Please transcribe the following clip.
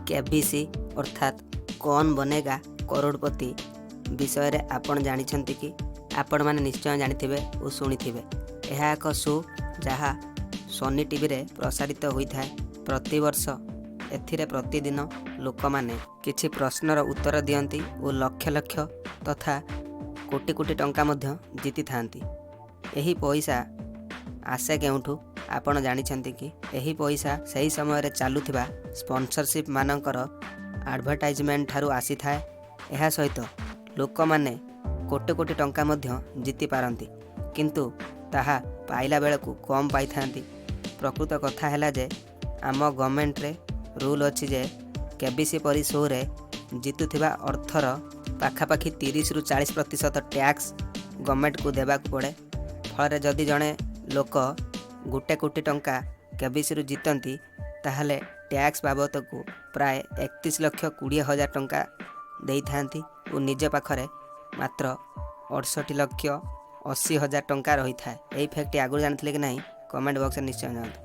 KBC ଅର୍ଥାତ୍ କୌନ ବନେଗା କରୋଡ଼ପତି ବିଷୟରେ ଆପଣ ଜାଣିଛନ୍ତି କି? ଆପଣମାନେ ନିଶ୍ଚୟ ଜାଣିଥିବେ ଓ ଶୁଣିଥିବେ। ଏହା ଏକ ଶୋ, ଯାହା ସୋନି ଟିଭିରେ ପ୍ରସାରିତ ହୋଇଥାଏ ପ୍ରତିବର୍ଷ। ଏଥିରେ ପ୍ରତିଦିନ ଲୋକମାନେ କିଛି ପ୍ରଶ୍ନର ଉତ୍ତର ଦିଅନ୍ତି ଓ ଲକ୍ଷ ଲକ୍ଷ ତଥା କୋଟି କୋଟି ଟଙ୍କା ମଧ୍ୟ ଜିତିଥାନ୍ତି। ଏହି ପଇସା ଆସେ କେଉଁଠୁ, ଆପଣ ଜାଣିଛନ୍ତି କି? ଏହି ପଇସା ସେହି ସମୟରେ ଚାଲୁଥିବା ସ୍ପନ୍ସରସିପ୍ ମାନଙ୍କର ଆଡ଼ଭର୍ଟାଇଜମେଣ୍ଟ ଠାରୁ ଆସିଥାଏ। ଏହା ସହିତ ଲୋକମାନେ କୋଟି କୋଟି ଟଙ୍କା ମଧ୍ୟ ଜିତିପାରନ୍ତି, କିନ୍ତୁ ତାହା ପାଇଲା ବେଳକୁ କମ୍ ପାଇଥାନ୍ତି। ପ୍ରକୃତ କଥା ହେଲା ଯେ ଆମ ଗଭର୍ଣ୍ଣମେଣ୍ଟରେ ରୁଲ୍ ଅଛି ଯେ କେବିସି ପରି ଶୋରେ ଜିତୁଥିବା ଅର୍ଥର ପାଖାପାଖି 30ରୁ 40% ଟ୍ୟାକ୍ସ ଗଭର୍ଣ୍ଣମେଣ୍ଟକୁ ଦେବାକୁ ପଡ଼େ। ଫଳରେ ଯଦି ଜଣେ ଲୋକ 1 କୋଟି ଟଙ୍କା କେବିସିରୁ ଜିତନ୍ତି, ତାହେଲେ ଟ୍ୟାକ୍ସ ବାବଦକୁ ପ୍ରାୟ 31,20,000 ଟଙ୍କା ଦେଇଥାନ୍ତି ଓ ନିଜ ପାଖରେ ମାତ୍ର 68,80,000 ଟଙ୍କା ରହିଥାଏ। ଏହି ଫ୍ୟାକ୍ଟଟି ଆଗରୁ ଜାଣିଥିଲେ କି ନାହିଁ, କମେଣ୍ଟ ବକ୍ସରେ ନିଶ୍ଚୟ ଜଣାନ୍ତୁ।